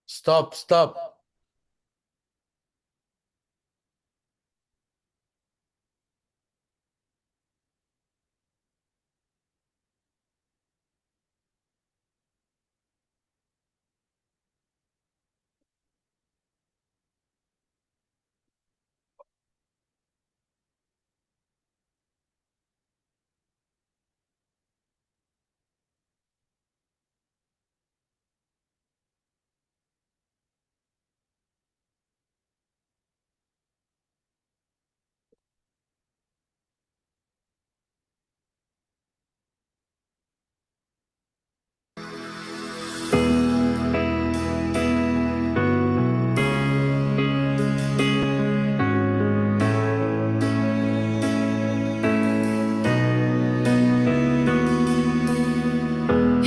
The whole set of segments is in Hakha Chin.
Stop, stop.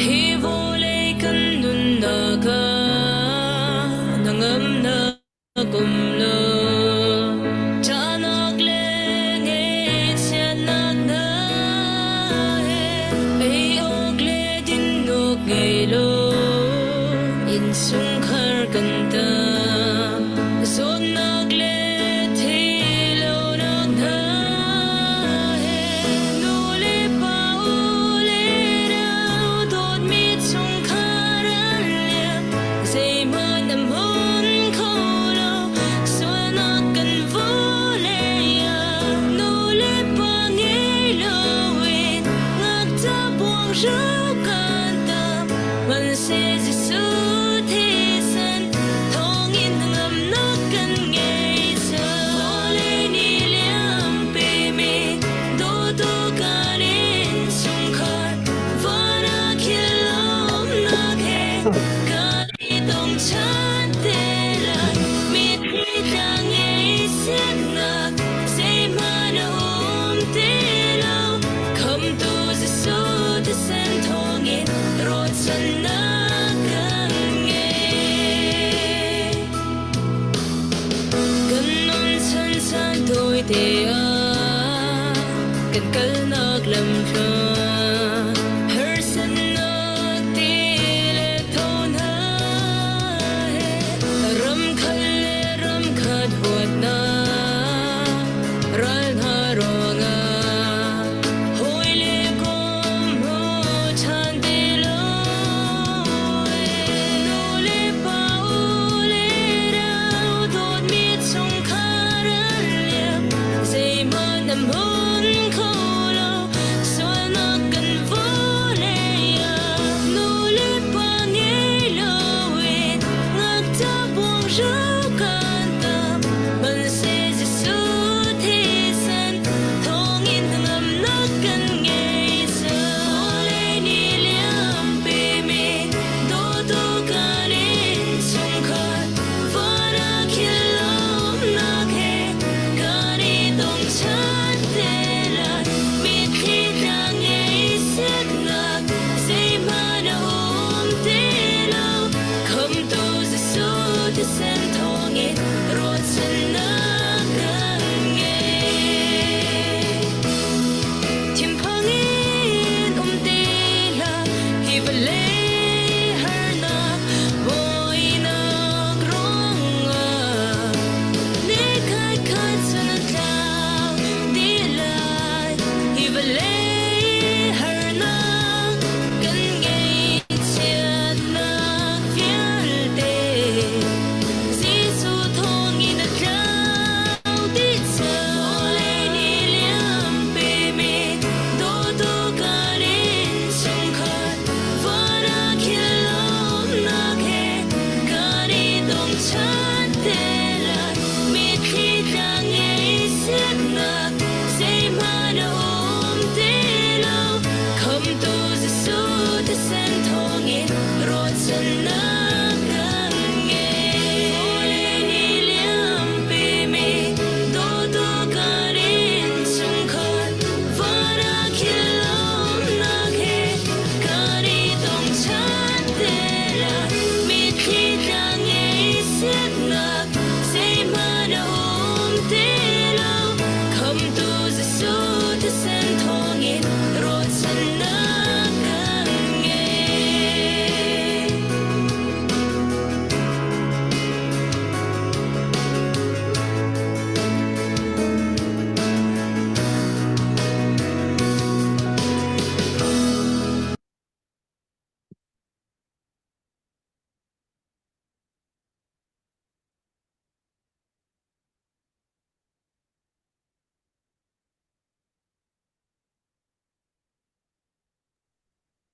Hi vawlei kan nunnak ah na ngam na kum lo. Ṭahnak le ngaihchiatnak hna he ei awk le din awk ngei lo innchungkhar kan tang. Zawtnak le thihlonak hna he nu le pa u le nau dawtmi chungkhar an liam. Zeihmanh an hmun kho lo, sualnak kan vawlei ah nu le pa ngei loin ngakṭah buangrau kan tam. Hmanhseh Jesuh thisen thawngin ngamnak kan ngei cang. Vawlei nih liampimi dawtu kan innchungkhar van ah khil lawmnak he kan i tong ṭhan te lai. Mitthli tla ngaihchiatnak zeihmanh a um ti lo. Khamhtu Jesuh thisen thawngin ruahchannak kan ngei. Kan nun chan caan tawite ah kan kalnak lamthluan harsatnak ti le tho hna he ram khat le ram khat huatnak ral hna ruangah hawi le kom hmu ṭhan ti lo nu le pa u le nau dawtmi chungkhar an liam zeihmanh an hmun kho lo.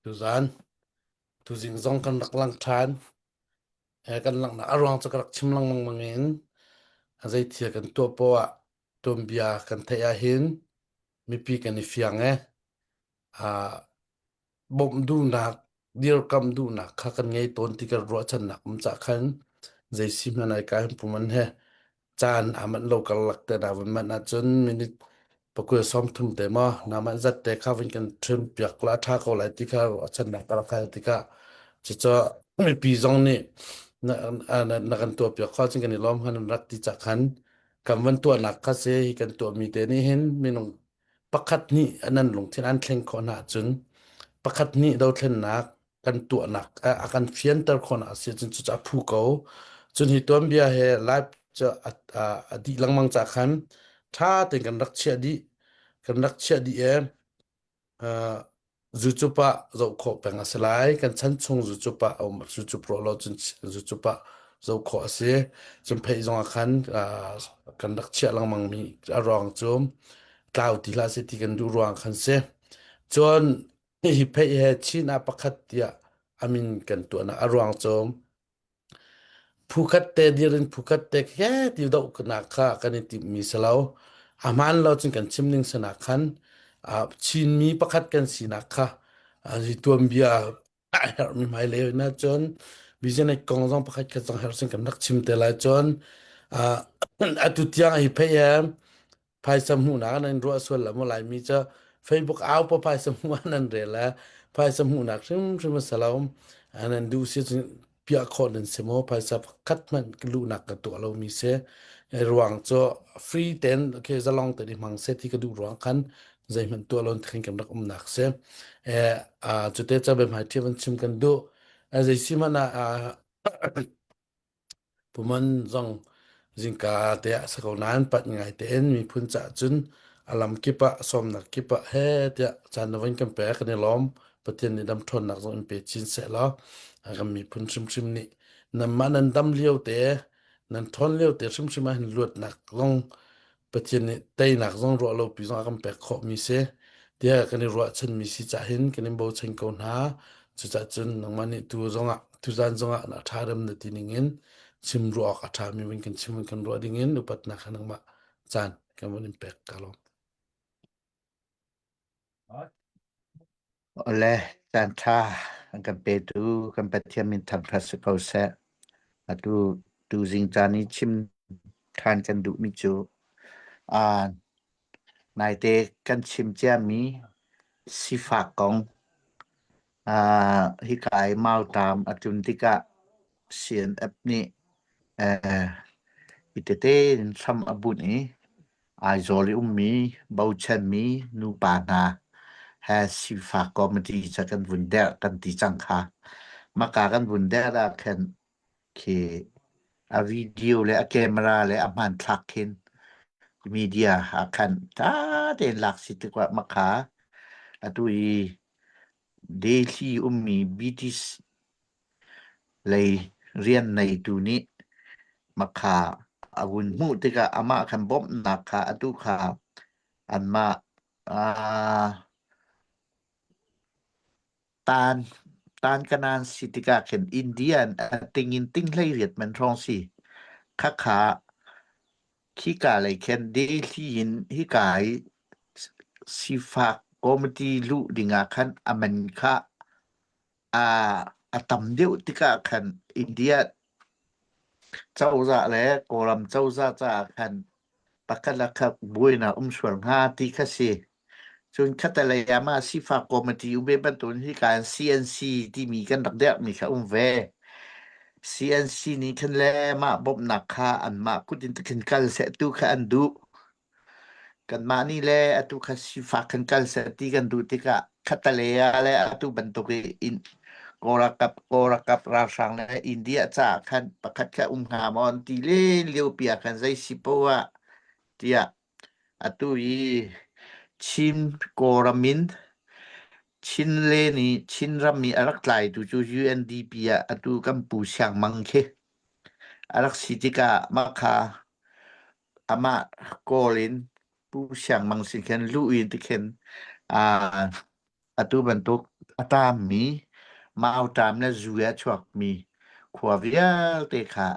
Tuzan tuzing zong kan rak lang ṭhan. Kan langhnak a ruang cu ka rak chim lengmang bangin a zei thil kan tuah poah ah tuanbia kan theih ahhin mipi kan i fiang e. Bawmh duhnak, dirkamh duhnak kha kan ngei tawn ti kan ruahchannak um cah khan zei si hmanh ai kai pum he caan aa manh lo karlak te na vun manh ahcun minute pakul 30 te maw na manh zat te kha vun kan trim piak la a ṭha ko lai ti kha ruahchannak ka rak hal tikah cucu mipi zong nih na, na, na kan tuah piak kho cun kan i lawm han rak ti cah khan kan van tuahnak kha si hi kan tuahmi te nih hin minung pakhat nih nan lungthin an thleng khawh hna ahcun pakhat nih dothlennak kan tuahnak a kan fianter khawhnak a si cun cucu a phu ko. Cun hi tuanbia he live cu a dih lengmang ca khan ṭha tein kan rak chiah dih kan rak chiah dih e zucup ah zoh khawh peng a si lai kan chan chung zucup ah a um zucup rawh lo cun zucup ah zoh khawh a si cun pheih zong ah khan kan rak chiah lengmang mi a ruang cu tlau ti hlah seh ti kan duh ruang khan si cun Hihi pheih he Chin ah pakhat tiah a min kan tuahnak a ruang cu phukhat te dir in phukhat te he ti dohnak kha kan i timhmi si lo. A hmaan lo cun kan chim ning sinah khan Chinmi pakhat kan sinak kha hi tuanbia a herhmi hmailei na cun business kong zong pakhat khat zong herh cun kan rak chim te lai cun atu tiang hi pheih he phaisa hmuhnak nan ruah sual la maw Laimi cu Facebook au pa phaisa hmuh ah nan rel le phaisa hmuhnak hrimhrim a si lo nan duh si cun piah khawh nan si maw phaisa pakhat hmanh luhnak ka tuah lomi si ruang cu free ten okay zalong te i hmang se ti ka duh ruang khan zeihmanh tuah lo khan kan rak umnak si eh cute ca be hmai thi van chim kan duh zei si hmanh ah Puman zong zingka te ah si ko nain panh ngai tein miphun caah cun a lam kip ah sawmnak kip ah he tiah caan na von kan pek kan i lawm. Pathian nih dam ṭhawnnak zong in pe chin seh law kan miphun hrimhrim nih nanmah nan dam lio te nan ṭhawn lio te hrimhrim ah hin luatnak zong Pathian nih teinak zong ruah lopi zong a kan pek khawhmi si tiah kan i ruahchanmi si cah hin kan in bochan ko hna. Cucaah cun nangmah nih tu zongah tuzan zongah na ṭha rem na ti ningin chim ruah awk a ṭhami vun kan chim vun kan ruah dingin upatnak kha nangmah caan kan vun in pek ka lawm. Awle, caan ṭha an kan petu kan Pathian min thangṭhat si ko seh. Atu tuzing caan i chim ṭhan kan duhmi cu aa naite kan chim ciami sifak kong aa hika i mauṭam a tlun tikah CNF nih eh, hi tete in hram a bunh i Aizawl i ummi bochanmi nupa hna he sifak committee ca kan vun derh kan ti cang kha. Maka kan vun derh ah khan khi a video le a camera le a hmanthlak khin media ah khan ṭha tein lak si tikah maka atu i Delhi ummi British lei rian neitu nih makha a vun hmuh tikah amah khan bawmhnak kha atu kha anmah aa tan tan kanan si tikah khin India in a ting in ting 18 men hrawng si khakha khika lei khin Delhi in hika i sifak committee luh dingah khan a man kha a tam deuh tikah khan India cozah le Kawlram cozah caah khan pakhat le khat buainak um sual hnga ti kha si. Cun khatalei ah mah sifak committee um ve bantukin hika in CNC timi kan rak derhmi kha um ve. CNC nih khan le mah bawmhnak kha anmah kut in khin kal seh tu kha an duh. Kanmah nih le atu kha sifak kan kal seh ti kan duh tikah khattelei ah le atu bantuk i in Kawlralkap Kawlralkap ralhrang le India caah khan pakhat kha um hnga maw an ti len liopi ah khan zei si poah ah tiah atu i Chin Kawlram in Chinlen i Chinram i a rak tlaitu cu UNDP ah atu kan Pu Siang Mang khi a rak si tikah mah kha amah kawl in Pu Siang Mang sin khin luh in tikhin atu bantuk A ṭammi mauṭam le zu he a chuakmi khua vialte kha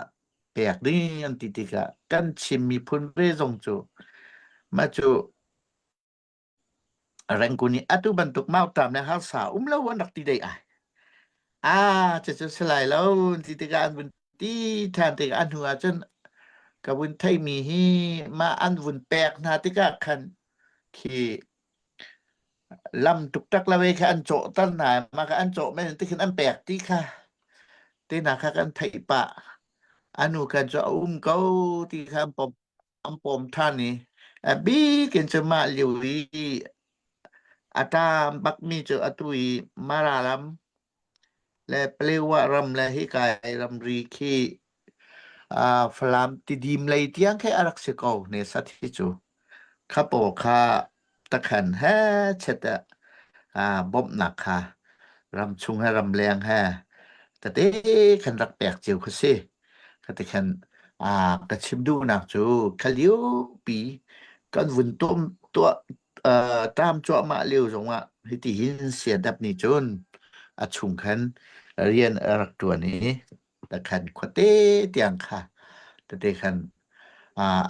pek ding an ti tikah kan Chin miphun ve zong cu mah cu Rangoon i atu bantuk mauṭam le harsa um lo an rak ti dei ai. Ah, cucu si lai lo ti tikah an vun ti ṭhan tikah a hnu ah cun ka vun theimi hi mah an vun pek hna tikah khan khi lam tuktak lo kha an cawhter hna mah kha an cawh men ti khin an pek ti kha tina kha kan theih pah anu kha cu a um ko ti kha an pom an pom ṭhan i a bik in cu mah lio i a ṭam bakmi cu atu i Mara ram le Palewa ram le hika ramri khi Falam Tidim lei tiang khi a rak si ko ne sat hi cu. Kha pawl kha takhan he chet ah bawmhnak kha ramchung he ramleng he tete khan rak pek cio kha si. Kati khan ka chim duhnak cu kha pi kan vun tum tuah ṭam cuahmah lio zongah hiti hin siadap nih cun a chung khan rian a rak ṭuan i takhan khuate tiang kha tete khan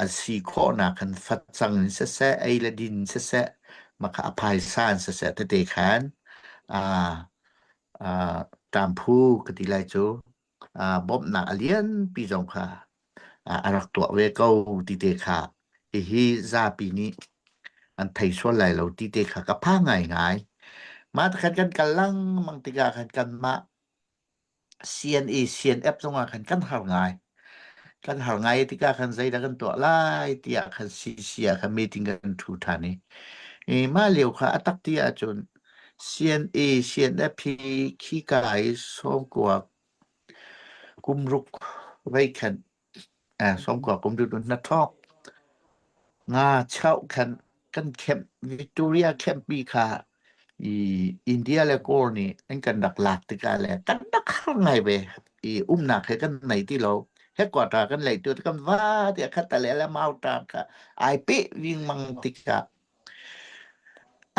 a si khawhnak khan facang in siseh ei le din siseh maka a phaisa in siseh tete khan ṭamphu ka ti lai cu bawmhnak a lianpi zong kha a rak tuah ve ko ti te kha hihi zapi nih an thei sual lai lo ti te kha ka phang ngaingai. Mah khan kan kal lengmang tikah khan kanmah CNA CNF zongah khan kan har ngai. Kan har ngai tikah khan zeidah kan tuah lai tiah khan CC ah khan meeting kan ṭhu ṭhan i i mah lio kha a tak ti ahcun CNA CNF hi khika i sawmkua kum ruk vei khan sawmkua kum ruk hnathawk nga chauh khan kan camp Victoria camp-pi kha i India le Kawl nih an kan rak lak tikah le kan rak har ngai ve i umnak he kan nei ti lo headquarter kan lei tu kan va tiah khat le le mauṭa kha ai peh vingmang tikah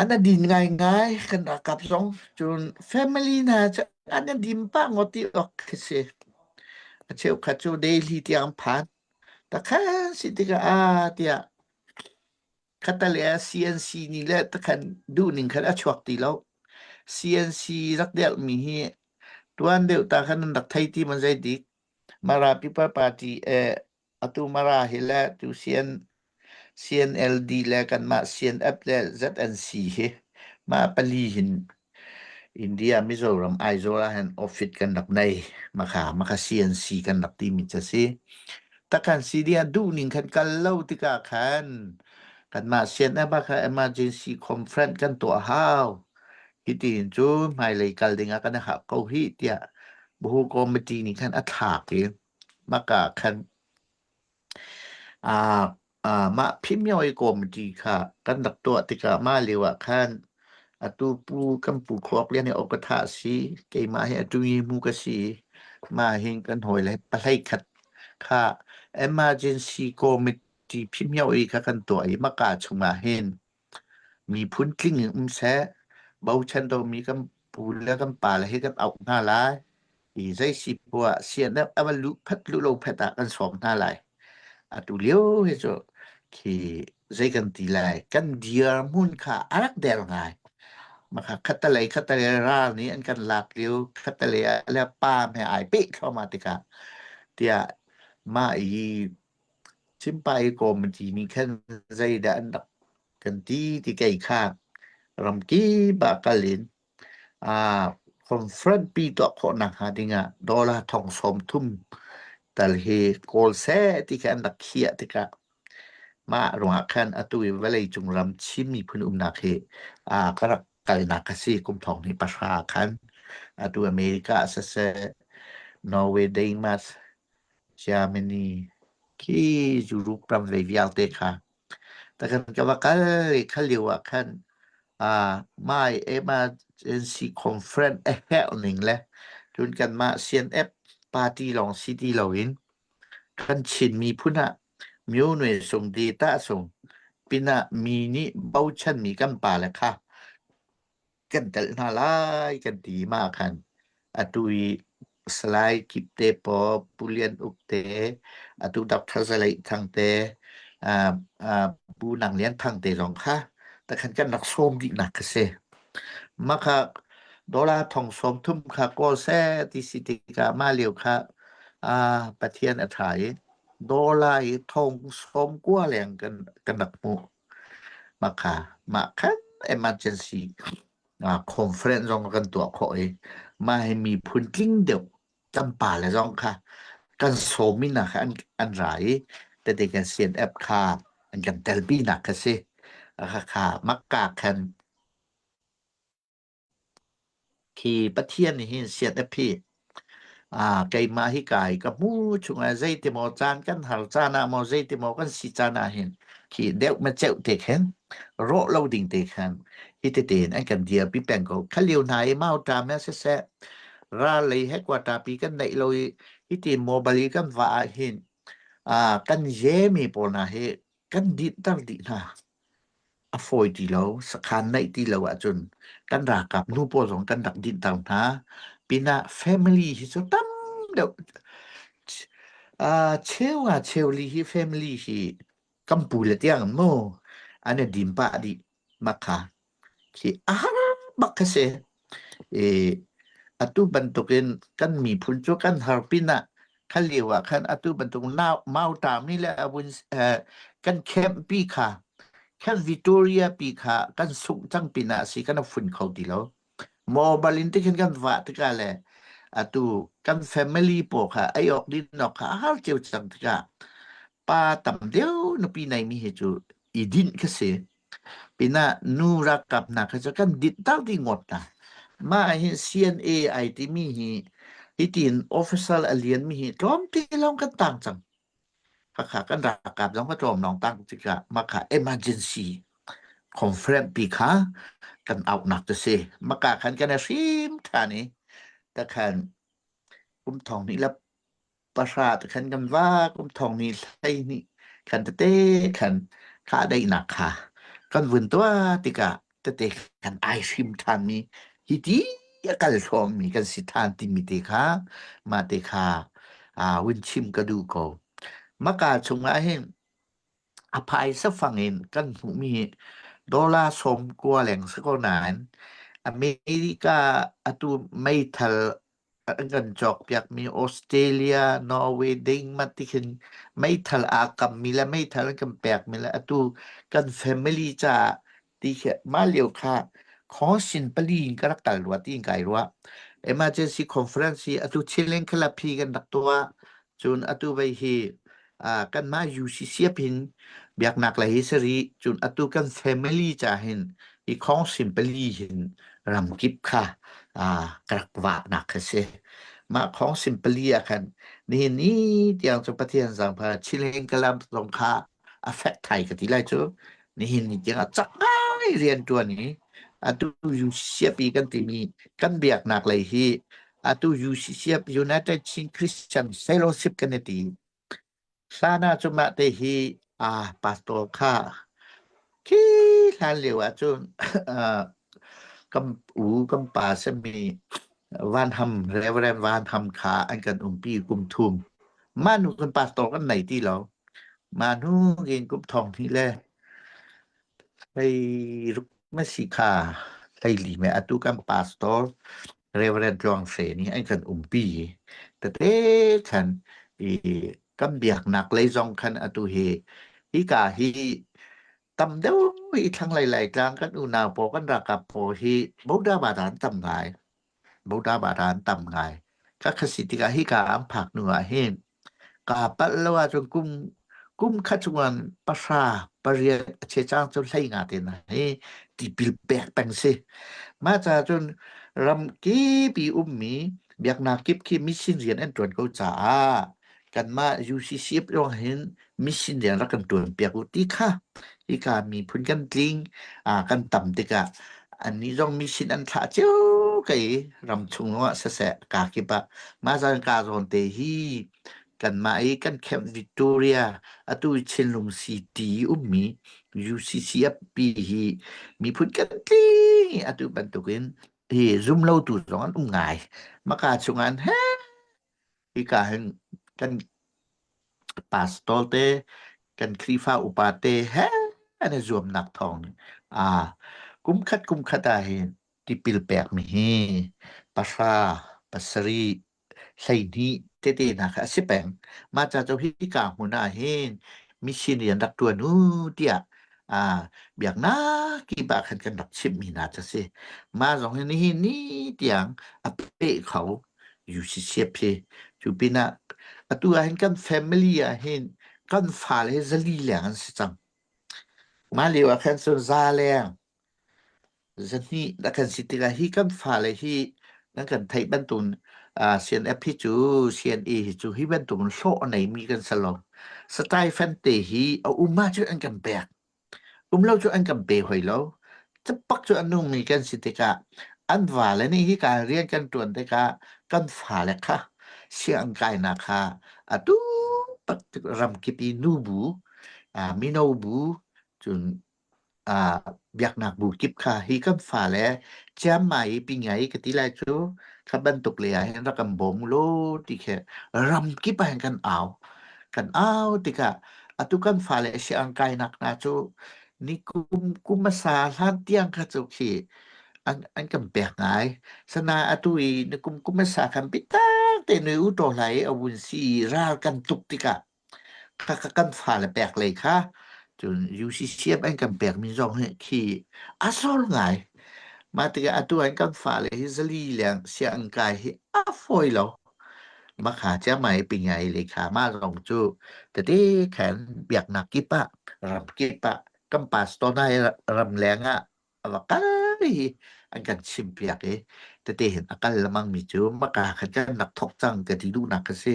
An a din ngaingai kan ralkap zong. Cun family hna cu an a dim pah ngawt ti awk khi si. A cheukhat cu Delhi tiang an phan. Takhan si tikah ah tiah khatale ah CNC nih le takhan duhning khan a chuak ti lo. CNC rak delhmi hi tuan deuh ta khan an rak thei ti man zei dik. Mara People Party eh atu Mara hi le tu CN CNLD le kanmah CNF le ZNC hi mah pali hin India Mizoram Aizawl ah hin office kan rak nei. Makha makha CNC kan rak timi cu si. Takhan si ding ah duhning khan kal lo tikah khan kanmah CNF ah khan emergency conference kan tuah hau. Hitin cu hmailei kal ding ah kan i hak ko hih tiah Buhu committee nih khan a thlak i maka khan Mah Phimyoi Committee kha kan rak tuah tikah mah lio ah khan atu pu kan pu Khuak Lian hi awkatha a si. Keimah hi atu hi mu ka si. Mah hin kan hawile pahlei khat kha emergency committee Phimyoi kha kan tuah i maka chungah hin miphun tling in um seh, bochan domi kan pu le kan pa le hi kan auh hna lai. I zei si poah sian a va luh phat luh lo phat ah kan sawm hna lai. Atu lio hi cu khi zei kan ti lai kan dirhmun kha a rak der ngai. Maka khatalei khatalei ral nih an kan lak lio khatalei ah le paam he ai peh thluahmah tikah tiah mah i Chimpai committee nih khan zeidah an rak kan ti ti kei kha ramkip ah kal in conference pi tuah khawh nakhnga dingah dollar thong 30 tal hi kawl seh ti kha an rak khiah tikah mah ruangah khan atu i vawleicung ram Chin miphun umnak hi ka rak kalnak a si kum thong hnih pahra khan atu America ah siseh Norway Denmark Germany khi Europe ram ve vialte kha Takhan ka va kal i kha lio ah khan my emergency conference a herh ning le cun kanmah CNF party lawng si ti loin kan Chin miphun ah myo nue sung data sung pinah mi nih bochanmi kan pale kha. kan telh hna lai kan ti ma khan atu i Salai Kip te paw Pu Lian Uk te atu Dr. Zalei Thang te uh, uh, Pu Nang Lian Thang te zong kha takhan kan rak sawm dih nak ka si mah kha dollar thong sawm thum kha kawl seh ti si tikah mah lio kha ah Pathian a ṭha i dollar i thong sawm kua leng kan kan rak hmuh mah kha mah khan emergency ah conference zong kan tuah khawh i mah hi miphun tling deuh kan pale zong kha kan sawmi hna kha an an ra i tete kan CNF kha an kan telpi nak kha si kha kha makka khan Khi Pathian nih hin siat a phih. Ah, keimah hi kai ka hmu chungah zeitimaw caan kan har caan ah maw zeitimaw kan si caan ah hin khi deuh ma ceuh te khin rawh lo ding te khan hi tete in an kan dirpi peng ko. Kha lio hna i mauṭa me siseh ral lei headquarter pi kan neih lo i hiti mobile i kan va ah hin ah kan ye mi pawl hna hi kan dinhter dih hna. A fawi ti lo. Sakhan neih ti lo ahcun kan ralkap nu pawl zong kan rak dinhter hna. Pinah family hi cu tam deuh uh, cheu nga cheu li hi family hi kan pu le tiang mu an i dim pah dih makha khi a har bak kha si. I atu bantukin kan miphun cu kan har pinah kha lio ah khan atu bantuk nau mautami le avun eh, kan camp pi kha kan Victoria pi kha kan sungh cang pinah si kan fun kho ti lo. Mobile in tikhin kan vah tikah le atu kan family pawl kha ei awk din awk kha a har cio cang tikah pa tam deuh nupi nei mi hi cu i dinh kha si. Pinah nu ralkap hna kha cu kan dinhter dih ngawt hna. Mah hi CNA ai timi hi hitin official a lianmi hi tlawmte lawng kan tang cang. Khakha kan ralkap zong ka tlawm lawng tang tikah mah kha emergency conference pi kha kan auhnak cu si. Maka khan kan i hrim ṭhan i takhan kum thong hnih le pahra te khan kan va kum thong ni hlei nih khan tete khan kha daihnak kha kan vun tuah tikah tete kan ai hrim ṭhan mi hi ti a kal hrawm mi kan si ṭhan timi te kha mah te kha aa vun chim ka duh ko maka chungah hin A phaisa fang in kan hmuhmi dollar 90 leng si ko nain America atu meithal an kan cawkpiakmi Australia, Norway, Denmark ti khin meithal aa kammi le meithal an kan pekmi le atu kan family caah ti khi mah lio kha khawsin pali in ka rak kal rua tiin kai ruah. Emergency conference hi atu Chilean Club hi kan rak tuah. Cun atu vei hi ah kanmah UCCF hin biaknak lei hi sari cun atu kan family ca hin hi khawngsin pali hin ramkip kha ah ka rak vahnak kha si. Mah khawngsin pali ah khan nihin ni tiang cu Pathian zaangfah Chilean Club zong kha a fek thai ka ti lai cu nihin ni tiang a cak ngai rian ṭuan i atu UCCF i kan timi kan biaknak lei hi atu UCCF United Chin Christian Fellowship kan i ti hlan ah cu mah te hi a pastor kha khi hlan lio ah cun kan u kan pa sami Van Ham Reverend Van Ham kha an kan umpi kum thum mah nu kan pastor kan nei ti lo mah hnu in kum thong hnih le hlei ruk ma si kha hlei li me atu kan pastor Reverend Tluang Hre nih an kan umpi tete khan i kan biaknak lei zong khan atu hi hika hi tam deuh i thlanglei Laitlang kan unau pawl kan ralkap pawl hi Buddha bata an tam ngai. Buddha bata an tam ngai. Ka khasi tikah hika an phak hnu ah hin kaa palh lo ahcun kum kum khat chungan pahra pariat a che cang cu hlei nga te na hi tipil pek peng si. Mah caah cun ram kip i ummi biaknak kip khi mission rian an ṭuan ko caah kanmah UCCF lawng hin mission rian rak kan ṭuan piak u ti kha hika miphun kan tling ah kan tam tikah annih zong mission an thlah cio kai ram chung ah siseh ka kip ah mah zan ka zawn te hi kanmah i kan camp Victoria atu Chinlung City ummi UCCF pi hi miphun kan tling. atu bantukin hi zumlotu zong an um ngai. Maka chungah he hika hin kan pastor te kan Khrihfa upa te he an i zuamnak thawng ah kum khat kum khat ah hin tipil pekmi hi pahra pasarih 12 tete hna kha a si peng. Mah ca cu hika hmun ah hin mission rian rak ṭuan u tiah ah biaknak kip ah khan kan rak chimhmi hna cu a si. Mah zong hi nihin ni tiang a peh kho UCCF hi. Cu pinah atu ah hin kan family ah hin kan fale hi zali leng an si cang. Mah lio ah khan cun za leng Zahnih na kan si tikah hi kan fale hi nan kan theih bantuk uh, CNF hi cu CNA hi cu hi bantuk hlawh a neimi kan si lo. Stipend te hi a um ahcun an kan pek. Um lo cu an kan pe hoi lo. Capak cu a nungmi kan si tikah an vale nih hi ka rian kan ṭuan tikah kan fale kha sianginn kainak kha atu ramkip i nubu, uh, mino bu, cun biaknak bu kip kha hi kan fale ciammai i pingai ka ti lai cu kha bantuk le ah hin rak kan bawm law ti khi ram kip ah hin kan au kan au tikah atu kan fale siang kainak hna cu ni kum kum hmasa hlan tiang kha cu khi an an kan pek ngai sana atu i ni kum kum hmasa khan bitak te nui u to hlai a vun si ral kan tuk tikah Khakha kan fale pek lei kha cun UCCF an kan pekmi zong hi khi a sor ngai. Mah tikah atu an kan fale hi zali leng sianginn kai hi a fawi lo. Makha ciammai pingai le kha mah zong cu tete khan biaknak kip ah ram kip ah kan pastor hna hi ramleng ah a va kal i an kan chimpiak i tete hin a kal lengmang mi cu maka khan kan rak thok cang ka ti duhnak ka si.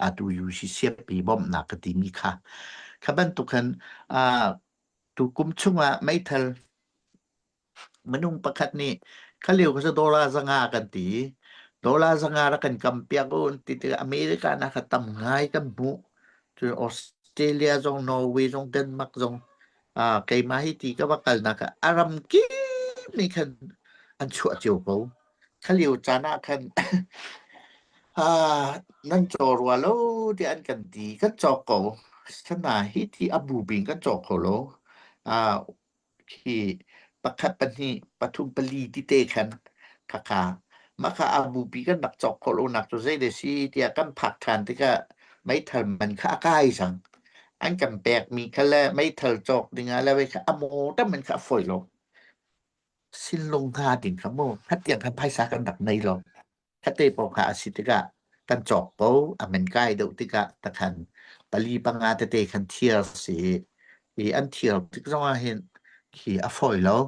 Atu UCCF bawmhnak ka ti mi kha. Kha bantuk khan uh, tu kum chungah meithal minung pakhat nih kha lio kha dollar zanga kan ti. Dollar zanga rak kan kam piak u ti tikah America na kha tam ngai kan hmuh. Cun Australia zong Norway zong Denmark zong Ah, keimah hi ti ka va kalnak ah a ram kip nih khan an chuah cio ko. Kha lio caan ah khan ah, nan caw rua lo tiah an kan ti. Kan cawk ko. Sana hi ti a bu bing kan cawk kho lo. Ah, khi pakhat pahnih pathum pali ti te khan khakha mah kha a bupi kan rak cawk khawh lonak cu zei le si tiah kan phak ṭhan tikah meithal man kha a kai cang. An kan pekmi kha le meithal cawk dingah le kha a maw tam in kha a fawi lo. Sinlung hnga ding kha mu hatiang khan phaisa kan rak nei lo. Khate paoh kha a si tikah kan cawk ko a man kai deuh tikah takhan pali panga tete khan thiar si i an thiar tik zongah hin khi a fawi lo.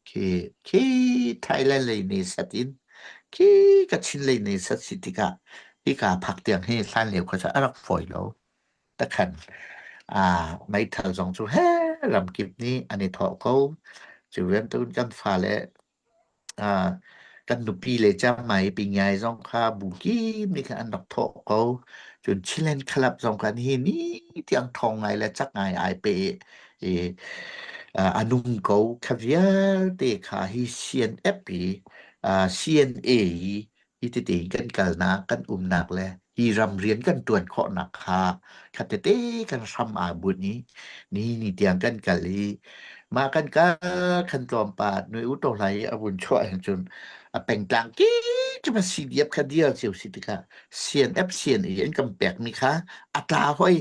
Khi khi Thailand lei nih sat in khi Kachin lei nih sat si tikah hika phak tiang hi hlan lio kha cu a rak fawi lo. Takhan meithal zong cu he ramkip nih an i thawh ko. Cu bantukin kan fale kan nupi le cangmai pingyai zong kha bu kip nih khan an rak thawh ko. Cun Chiland Club zong khan hi ni tiang ṭhawng ngai le cak ngai ai pe i a nung ko. Kha vialte kha hi CNF i CNA i hi tete kan kalnak kan umnak le hi ram rian kan ṭuan khawhnak kha kha tete kan hram aa bunh i ni ni tiang kan kal i mah kan kal khan tlawmpal nui u to hlai a vun chuah hin cun a pengtlang ki cu ma CDF kha dial cio si tikah CNF CNA an kan pekmi kha a tla hoi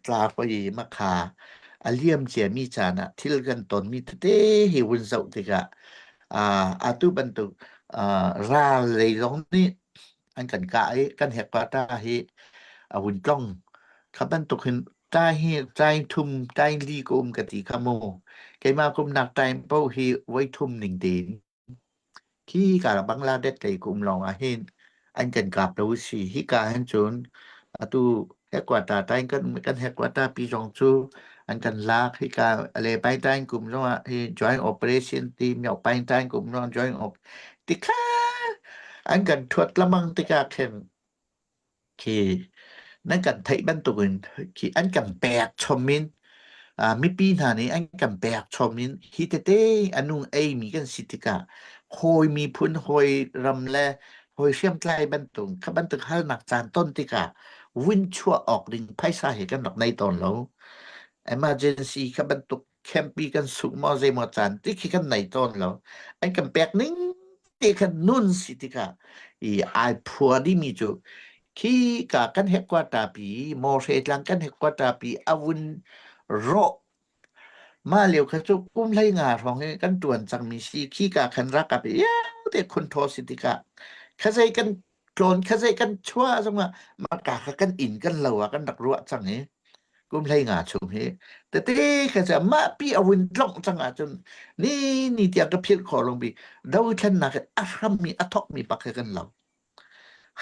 Tla hoi ma kha a liam ciami caan ah thil kan tonmi tete hi vun zoh tikah atu bantuk ral lei zong nih an kan kah i kan headquarter hi a vun tlong. Kha bantuk hin tai hi tai thum tai li ka um ka ti kha mu. Keimah kumnak time paoh hi voi thum ning tein Khi ka Bangladesh lei ka um lawng ah hin an kan kap lo si. Hika hin cun atu headquarter tain kan kan headquarter pi zong cu an kan lak. Hika le Paintain kum zong ah hi joint operation ti myo Paintain kum zong joint op tikha an kan thuat lamang tikah khin khi nan kan theih bantukin khi an kan pek chom in. Mipi hna nih an kan pek chom in hi tete a nung eimi kan si tikah hawi miphun hawi ram le hawi hriamtlai bantuk kha bantuk halnak caan ton tikah vun chuah awk ding phaisa hi kan rak nei tawn lo. Emergency kha bantuk campi kan sungh maw zeimaw caan ti khi kan nei tawn lo. An kan pek ning te khan nun si tikah i ai phua dimi cu khi ka kan headquarter pi Mawhre tlang kan headquarter pi a vun rawh mah lio kha cu kum 15 hrawng hi kan tuan cangmi si khi ka khan rakap te khun thaw si tikah khazei kan tlawn khazei kan chuah zongah maka kha kan inn kan lo ah kan rak ruah cang i kum 15 chung hi tete kha cu mah pi a vun tlongh cang ahcun ni ni tiang ka philh khawh long bi dothlennak a hrammi a thokmi pak he kan lo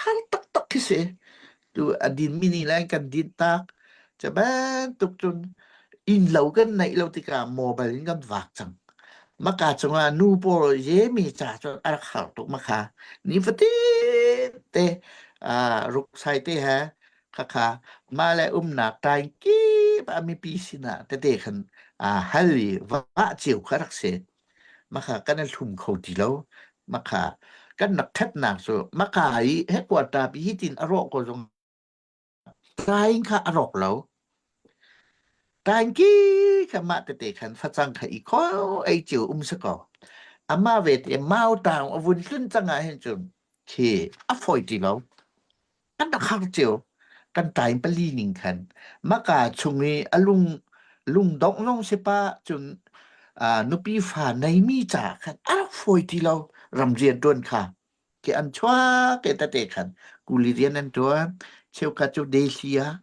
har taktak khi si tu a din mi nih le kan din tak ca bantuk cun inn lo kan neih lo tikah mobile in kan vak cang maka cungah nu pawl ye mi ca cu a rak har tuk makha ni fatin te ruksai te he khakha mah le umnak tain kip ah mipi sinah tete khan hal i vah cio kha rak si. Makha kan i hlum kho ti lo. Makha kan rak ṭhatnak cu maka i headquarter pi hi tin a rawh ko zong tain kha a rawk lo. Tain ki kha mah tete khan facang kha i kho ei cio um si ko. Amah ve te mau taung a vun tlun cang ah hin cun khi a fawi ti lo. Kan rak har cio. Kan tain pali ning khan maka chung i a lung lungdongh zong si pa cun nupi fa neimi ca khan a rak fawi ti lo ram rian ṭuan kha ke an chuak ke tete khan kuli rian an ṭuan cheukhat cu Delhi ah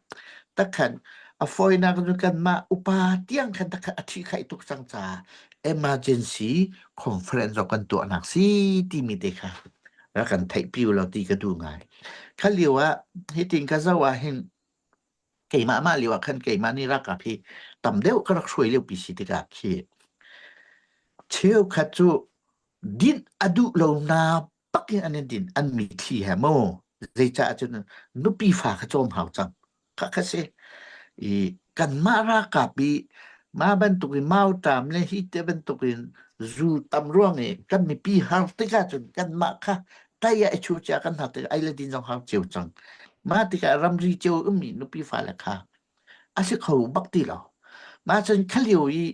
takhan a fawinak cu kanmah upa tiang khan takhan a ṭhihkhaih tuk cang caah emergency conference zong kan tuahnak si timi te kha rak kan theihpi u law ti ka duh ngai. Kha lio ah hitin ka zoh ah hin keimah mah lio ah khan keimah nih ralkap hi tam deuh ka rak hruai lio pi si tikah khi cheukhat cu dinh a duh lo na pak in an in din an mitthli he mu zeicah cun nupi fa kha cawm hau cang kha kha si i kanmah ralkap i mah bantuk in mauṭam le hi te bantuk in zu tam ruang i kan mipi har tikah cun kanmah kha tai ah i chu cia kan har tikah ei le din zong har cio cang mah tikah ramri cio ummi nupi fale kha a si kho bak ti lo mah cun khalio i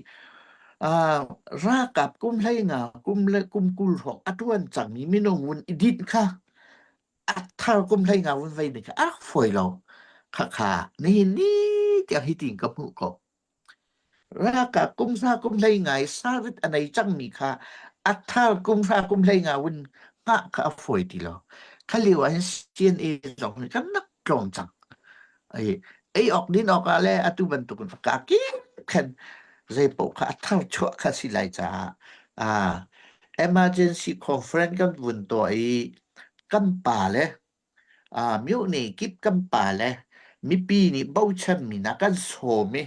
uh, ralkap kum 15 kum le kum 20 hrawng a ṭuan cangmi minung vun i dinh kha a thar kum 15 vun vei ning kha a rak fawi lo. Khakha nihin ni tiang hi tiin ka hmuh ko. Ralkap kum hra kum 15 i sarit a nei cangmi kha a thar kum hra kum 15 vun hngah kha a fawi ti lo. Kha lio ah hin CNA zong hi kan rak tlawm cang. Ei ei awk din awk ah le atu bantuk in ka kip khan zei paoh kha a thar chuah kha si lai caah ah emergency conference kan vun tuah i kan pa le myohne kip kan pa le mipi nih bochanmi hna kan sawm i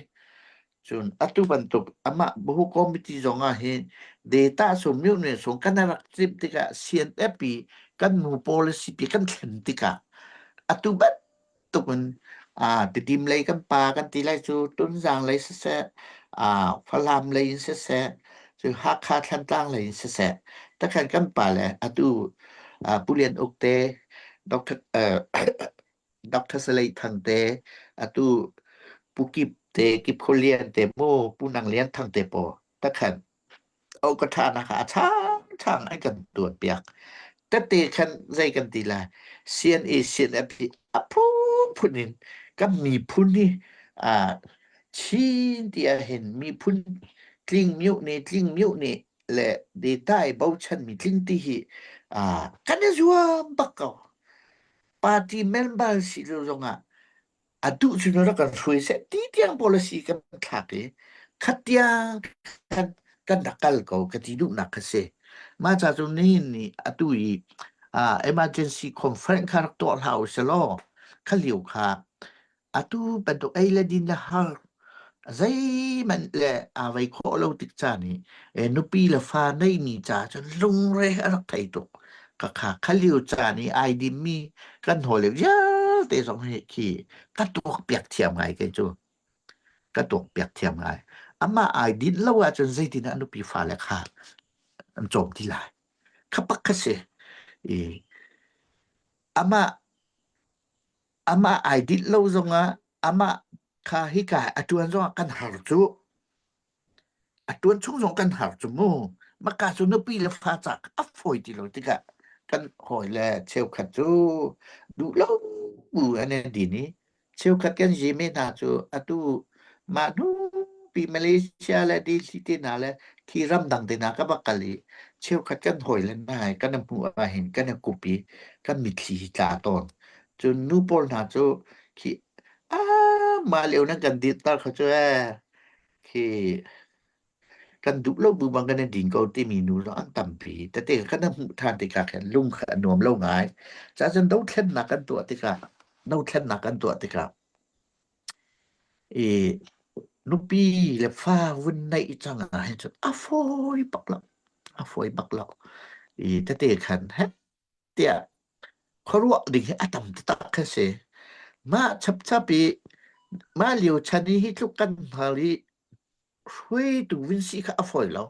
cun atu bantuk amah Bahu committee zong ah hin data sum myohne sung kan rak timh tikah CNF i kan nu policy pi kan thlen tikah atu bantuk in Tidim lei kan pa kan ti lai cu Tunzang lei siseh Falam lei in siseh cu Hakha Thlantlang lei in siseh takhan kan pa le atu Pu Lian Uk te Dr. Dr. Salei Thang te atu Pu Kip te Kip Kho Lian te mu Pu Nang Lian Thang te paw takhan o ka tha na kha a chang chang an kan tuan piak tete khan zei kan ti lai CNA CNF hi a phunphun in kan miphun hi a Chin ti ah hin miphun tling miu ni tling miu ni le data i bochan mi tling ti hi kan i zuam bak ko party member si lo zongah atu cu na rak kan hruai seh ti tiang policy kan thlak i khat tiang kan kan rak kal ko ka ti duhnak kha si mah ca cu nihin ni atu i emergency conference kha rak tuah hlah usih law kha lio kha atu bantuk ei le din le har zeihmanh le aa vei khawh lo tik caan i nupi le fa neimi ca cun lungre a rak thei tuk. Ka kha kha lio caan i ai dimmi kan hawile vialte zong hi khi ka tuak piak thiam ngai kei cu. Ka tuakpiak thiam ngai. Amah ai dinh lo ahcun zeitin ah nupi fale kha an cawm ti lai. Kha pak kha si. I amah amah ai dinh lo zongah amah kha hika a ṭuan zongah kan har cu. A ṭuan chung zong kan har cu mu. Maka cu nupi le fa cak a fawi ti lo tikah kan hawile cheukhat cu duh lo bu an in din i cheukhat kan zimi hna cu atu mah hnu pi Malaysia le DC te hna le khi ramdang te hna ka va kal i cheukhat kan hawile hna he kan i hmuh ahhin kan i kup i kan mitthli hi tla tawn. Cun nu pawl hna cu khi ah mah lio nan kan dirter kha cu ee khi kan duh lo bu bang kan i din ko timi nu zong an tampi. Tete kan hmuh ṭhan tikah khin lung kha a nuam lo ngai. Cacun dothlennak kan tuah tikah dothlennak kan tuah tikah i nupi le fa vun neih cang ah hin cun a fawi bak lo. A fawi bak lo. I tete khan he tiah khuaruah ding hi a tam taktak kha si. Mah chapchap i mah lio chan i hi tluk kan hngal i hruaitu vun si kha a fawi lo.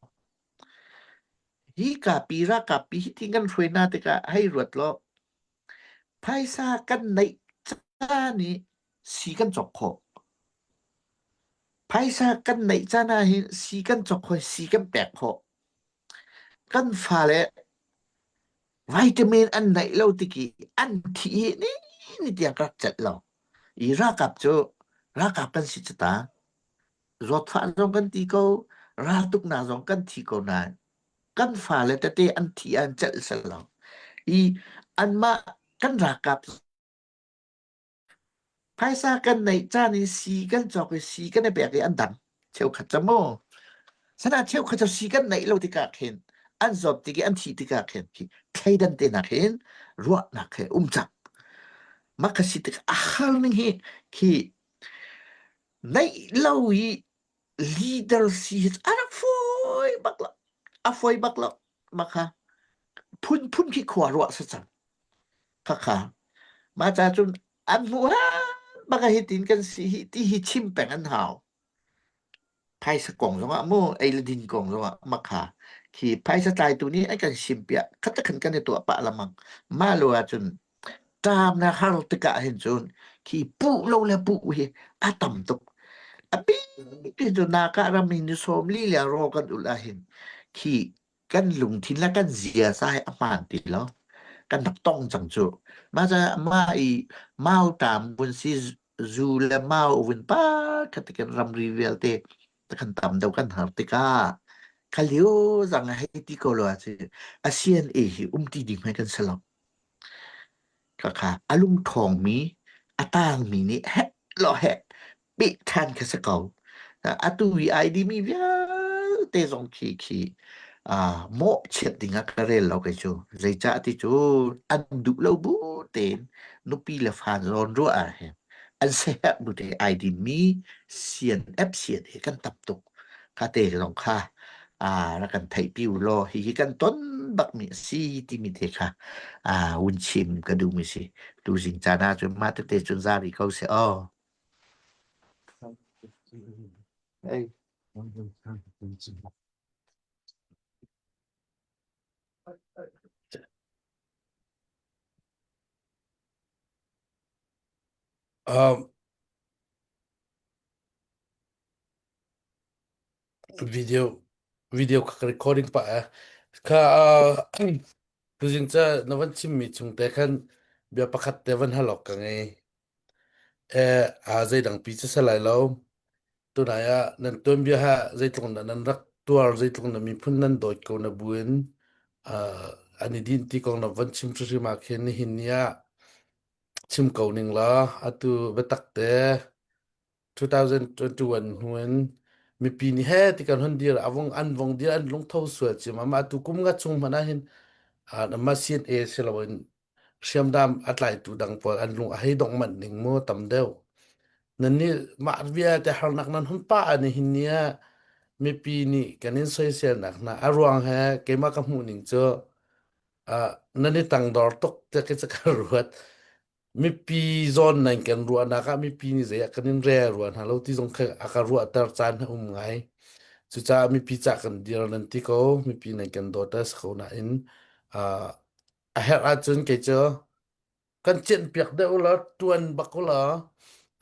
Hi kapi ralkap pi hi ti kan hruai hna tikah hei ruat law phaisa kan neih caan i si kan cawk khawh. Phaisa kan neih caan ah hin si kan cawk khawh, si kan pek khawh. Kan fale vitamin an neih lo tik i an thih hi ni ni tiang ka rak celh lo. I ralkap cu ralkap kan si cu ta. Zawtfah zong kan ti ko, raltuknak zong kan thi ko nain kan fale tete an thi an celh sel lo. I anmah kan ralkap Phaisa kan neih caan in sii kan cawk i sii kan i pek i an dam. Cheukhat cu mu. Sana cheukhat cu sii kan neih lo tikah khin an zawt tik i an thih tikah khin khi thleidan te nak hin ruahnak he um cang. Mah ka si tik a har ning hi khi neih lo i leader si hi a rak fawi bak lo. A fawi bak lo. Mah kha phunphun khi khua ruah sa cang. Khakha mah ca cun an hmuh bak ah hitin kan si hi ti hi chim peng an hau. Phaisa kong zongah mu ei le din kong zongah makha khi phaisa tlaitu nih an kan sim piah khat khan kan i tuah pah lamang mah lo ahcun ṭam na har tikah hin cun khi puh lo le puh hi a tam tuk. A bik cu naka ram hi ni sawm li le raw kan ulh ahhin khi kan lungthin le kan ziaza hi a hmaan ti lo. Kan rak tong cang cu. Mah caah mah i mauṭam vun si zu le mau vun pa khat kan ramri vialte kan tam deuh kan har tikah kha lio zang hei ti ko lo ahcun a CNA hi um ti ding hmai kan si lo. Khakha a lungṭhawngmi a tangmi nih heh law heh peh ṭhan kha si ko. Atu i ai dimi vialte zong khi khi mawhchiat ding ah ka rel lo kei cu. Zeicah ti cu an duh lo bu tein nupi le fa zawn ruah ah hin an siaherh bu te ai dinmi CNF CNA kan tam tuk. Kha te zong kha rak kan theihpi u law hihi kan ton bakmi a si timi te kha hun chim ka duhmi si. Tuzing caan ah cun mah tete cun za rih ko seh aw. Hey. Um, video video ka recording pa eh. Kha uh, tuzing ca na van chimmi chung te khan bia pakhat te van halok ka ngei. Eh, a zeidang pi cu si lai lo. Tunai ah nan tuanbia ha zeitluk na nan rak tuar zeitluk na miphun nan dawt ko na buin uh, an i din ti kong na van chim hrim ah khin nihin ni ah chim ko ning la atu biatak te 2021 hnu in mipi nih he ti kan hon dir avong an vong dir an lungtho sual cim ama tu kum nga chung hmanh ah hin ma CNA siloin hriamnam a tlaitu dang pawl an lung a hei dongh manh ning mu tam deuh. Nan nih mah vialte harnak nan hun pah ah nihin ni ah mipi nih kan in soiselnak hna a ruang he keimah ka hmuh ning cu uh, nan i tangdor tuk tiah ka ruat. Mipi zawn nan kan ruahnak ah mipi nih zei ah kan in rel rua hna lo ti zong kha a ka ruahter caan a um ngai. Cucaah mipi ca kan dir nan ti ko, mipi nan kan dawt a si ko nain uh, a herh ahcun kei cu kan cianhpiak deuh law tuan bak u law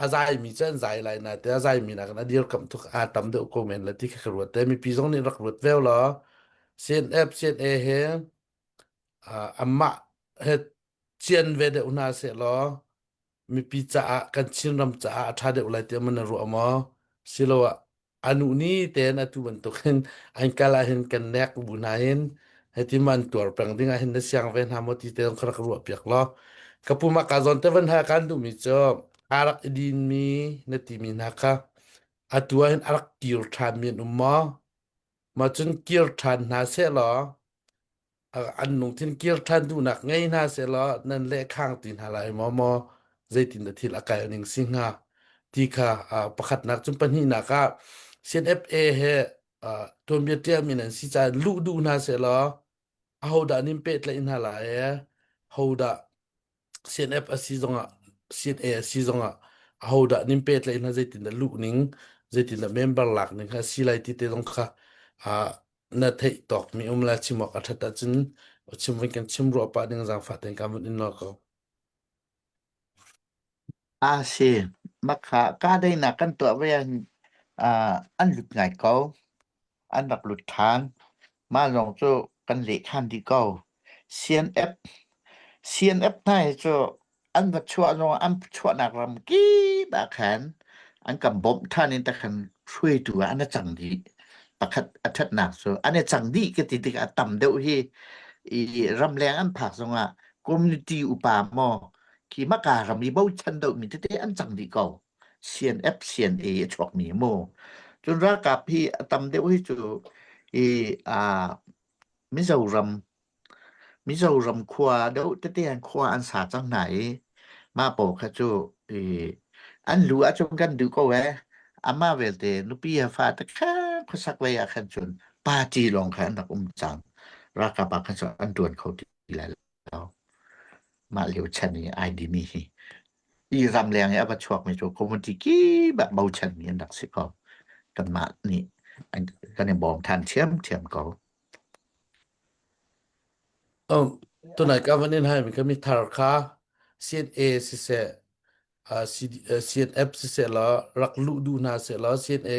a zaimi cu an zai lai na te a zaimi nakin a dirkamh tuk aa tam deuh ko men la ti kha ka ruat te mipi zong nih rak ruat ve law CNF CNA he uh, amah he cian ve deuh hna seh law mipi caah kan Chinram caah a ṭha deuh lai tiah man na ruah maw? Siloah anu ni tein atu bantukin an kal ahhin kan nek bu hna hin hiti man tuar peng ding ahhin na siang ve hna maw ti te zong kha rak ruah piak law ka pu mah ka zawn te van ha kan duhmi cu a rak i dinmi na timi hna kha atu ahhin a rak kir ṭhanmi an um maw? Mah cun kir ṭhan hna seh law an lungthin kir ṭhan duhnak ngei hna sehlaw nan lehkhang ti hna lai maw maw zeitin dah thil a kal ning si hnga ti kha pakhatnak cun pahnihnak ah CNFA he tuanbia ṭialmi nan si caah luh duh hna sehlaw ahodah nin pehtlaih hna lai hodah CNF a si zongah CNA a si zongah ahodah nin pehtlaih hna zeitindah luh ning zeitindah member lak ning kha si lai ti te zong kha na theih tawk mi um la chim awk a that ahcun chim vun kan chim ruah pah ding zaangfah tein ka vun in nawl ko. A si makha ka deinak kan tuah ve ah an lut ngai ko an rak lut ṭhan. Mah zong cu kan leh ṭhan dih ko. CNF CNF hna hi cu an va chuah zong an chuahnak ram kip ah khan an kan bawmh ṭhan in takhan hruaitu ah an i cang dih. Pakhat a ṭhatnak cu an i cang dih ka ti tikah a tam deuh hi i ramleng an phak zongah community upa maw khi maka ram i bochan deuhmi tete an cang dih ko. CNF CNA a chuakmi mu. Cun ralkap hi a tam deuh hi cu i aa Mizoram Mizoram khua deuh tete an khua an sa cang hna i mah pawl kha cu i an lu ahcun kan duh ko ee. Amah vialte nupi he fa te kha khuasak lei ah khan cun party lawng kha an rak um cang. Ralkap ah khan cun an ṭuan kho ti lai lo. Mah lio chan i ai dimi hi i ramleng i a va chuakmi cu community kip ah bochanmi an rak si ko. Kanmah nih kan i bawm than ṭhiamṭhiam ko. Um, tunai ka van in hai mi kami thar kha CNA siseh uh, CD, uh, CNF siseh la rak luh duh hna seh la CNA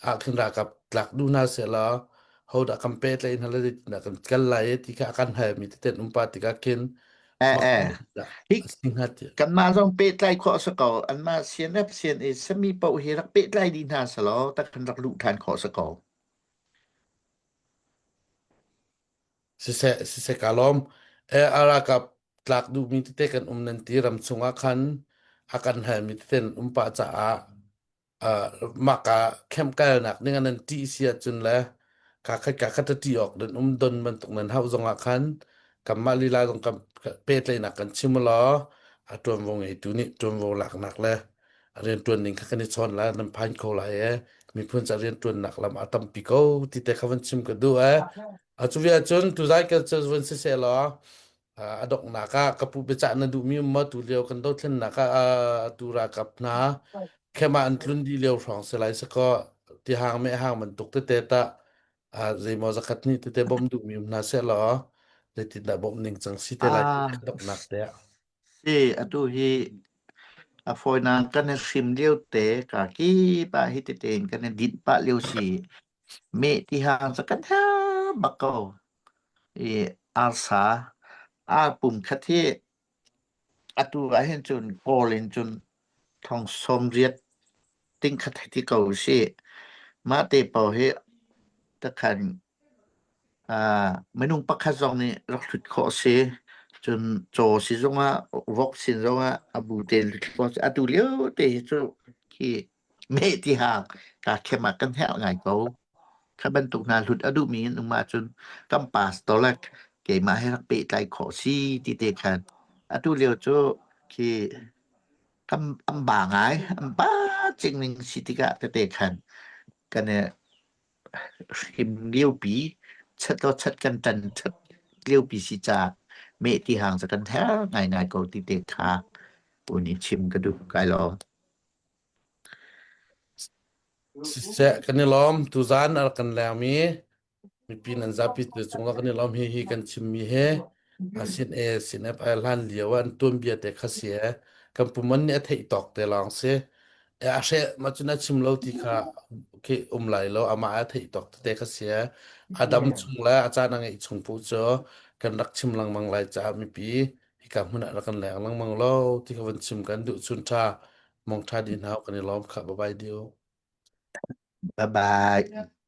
ah khin ralkap tlak duh hna seh law hodah kan pehtlaih hna lai zeitindah kan kal lai ti kha a kan halmi teten um pa tikah khin Eh eh. Hi a si hnga ti. Kanmah zong pehtlai khawh si ko. Anmah CNF CNA sami paoh hi rak pehtlai dih hna selaw tak kan rak luh ṭhan khawh si ko. Siseh siseh ka lawm. Eh a ralkap tlak duhmi tete kan um nan ti ram chungah khan a kan halmi tete an um pah caah mah ka camp kalnak ning ah nan ṭih si ahcun le ka khat ka khat a ṭih awk nan um don bantuk nan hauh zong ah khan kanmah lila zong kan pehtlaihnak kan chim law a ṭuanvo ngeitu nih ṭuanvo laknak le a rianṭuan ning kha kan i chawn lai nan phan kho lai e miphun ca rianṭuannak lam a tampi ko ti te kha van chim ka duh e a cu vial cun tuzai ka cu vun si seh law a donghnak ah ka pu biacah na duhmi um maw tu lio kan dothlennak ah tu ralkap hna khema an tlun dih lio hrawng si lai sakaw tihang meh hang bantuk tete tah zeimaw zakhat nih tete bawmh duhmi um hna seh law zeitindah bawmh ning cang si te lai Ah, donghnak te ah si atu hi a fawinak kan i hrim lio te ka ki pa hi tete in kan i dinh pah lio si meh ti hang cu kan herh bak ko. I arsa ar pum khat hi atu ah hin cun kawl in cun thong 80 ting khat hei ti ko usih. Mah te paoh hi takhan uh, minung pakhat zong nih rak hlut khawh a si. Cun caw si zongah vok sin zongah a bu tein hlut khawh a si. Atu lio te hi cu khi meh ti hang kaa khem ah kan herh ngai ko. Kha bantuk hna hlut a duhmi an um ahcun kan pastor le keimah he rak pehtlai khawh si ti te khan atu lio cu khi kan an ba ngai an ba cing ning si tikah tete khan kan i hrim liopi chat lo chat kan tan chat liopi si caah meh ti hang cu kan herh ngaingai ko ti te kha. Un i chim ka duh kai lo. Siseh kan i lawm tuzaan a rak kan lengmi mipi nan zapi te cungah kan i lawm hi hi kan chimmi he a sin e sin f ai hlan lio ah an tuanbia te kha si e kan puman nih a theih tawk te lawng si e a hre ma cun a chim lo ti kha khi um lai lo amah a theih tawk te kha si e a dam chung le a caan a ngeih chung pu cu kan rak chim lengmang lai caah mipi hika hmun ah rak kan leng lengmang lo ti kha van chim kan duh chun tha mong tha di hna kan i lawm kha bye bye diu Bye bye.